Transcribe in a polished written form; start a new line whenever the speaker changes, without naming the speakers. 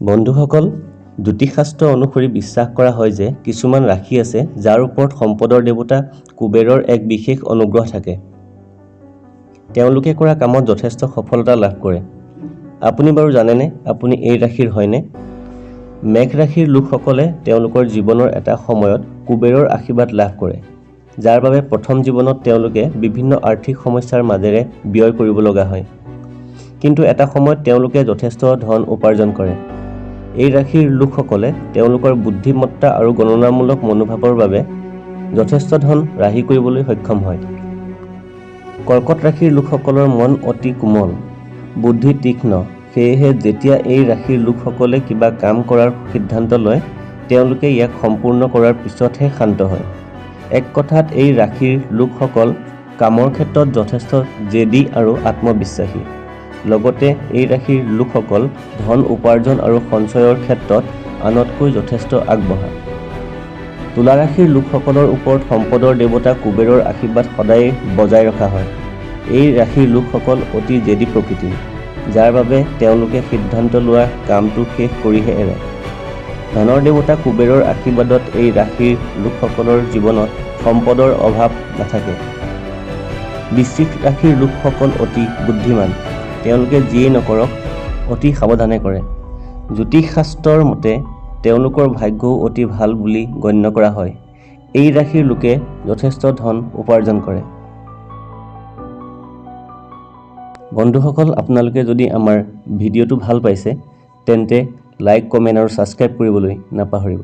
বন্ধুসকল, জ্যোতিষশাস্ত্ৰ অনুসৰি বিশ্বাস কৰা হয় যে কিছুমান ৰাশি আছে যাৰ ওপৰত সম্পদৰ দেৱতা কুবেৰৰ এক বিশেষ অনুগ্ৰহ থাকে। তেওঁলোকে কৰা কামত যথেষ্ট সফলতা লাভ কৰে। আপুনি বাৰু জানেনে আপুনি এই ৰাশিৰ হয়নে? মেষ ৰাশিৰ লোকসকলে তেওঁলোকৰ জীৱনৰ এটা সময়ত কুবেৰৰ আশীৰ্বাদ লাভ কৰে, যাৰ বাবে প্ৰথম জীৱনত তেওঁলোকে বিভিন্ন আৰ্থিক সমস্যাৰ মাজেৰে ব্যয় কৰিব লগা হয়। কিন্তু এটা সময়ত তেওঁলোকে যথেষ্ট ধন উপাৰ্জন কৰে। এই ৰাশিৰ লোকসকলে তেওঁলোকৰ বুদ্ধিমত্তা আৰু গণনামূলক মনোভাৱৰ বাবে যথেষ্ট ধন ৰাহি কৰিবলৈ সক্ষম হয়। কৰ্কট ৰাশিৰ লোকসকলৰ মন অতি কোমল, বুদ্ধি তীক্ষ্ণ। সেয়েহে যেতিয়া এই ৰাশিৰ লোকসকলে কিবা কাম কৰাৰ সিদ্ধান্ত লয়, তেওঁলোকে ইয়াক সম্পূৰ্ণ কৰাৰ পিছতহে শান্ত হয়। এক কথাত এই ৰাশিৰ লোকসকল কামৰ ক্ষেত্ৰত যথেষ্ট জেদী আৰু আত্মবিশ্বাসী। লগতে এই ৰাশিৰ লোকসকল ধন উপাৰ্জন আৰু সঞ্চয়ৰ ক্ষেত্ৰত আনতকৈ যথেষ্ট আগবঢ়া। তুলা ৰাশিৰ লোকসকলৰ ওপৰত সম্পদৰ দেৱতা কুবেৰৰ আশীৰ্বাদ সদায়ে বজাই ৰখা হয়। এই ৰাশিৰ লোকসকল অতি জেদী প্ৰকৃতিৰ, যাৰ বাবে তেওঁলোকে সিদ্ধান্ত লোৱা কামটো শেষ কৰিহে এৰে। ধনৰ দেৱতা কুবেৰৰ আশীৰ্বাদত এই ৰাশিৰ লোকসকলৰ জীৱনত সম্পদৰ অভাৱ নাথাকে। বৃশ্চিক ৰাশিৰ লোকসকল অতি বুদ্ধিমান। তেওঁলোকে যিয়েই নকৰক, অতি সাৱধানে কৰে। জ্যোতিষশাস্ত্ৰৰ মতে তেওঁলোকৰ ভাগ্যও অতি ভাল বুলি গণ্য কৰা হয়। এই ৰাশিৰ লোকে যথেষ্ট ধন উপাৰ্জন কৰে। বন্ধুসকল, আপোনালোকে যদি আমাৰ ভিডিঅ'টো ভাল পাইছে, তেন্তে লাইক, কমেণ্ট আৰু ছাবস্ক্ৰাইব কৰিবলৈ নাপাহৰিব।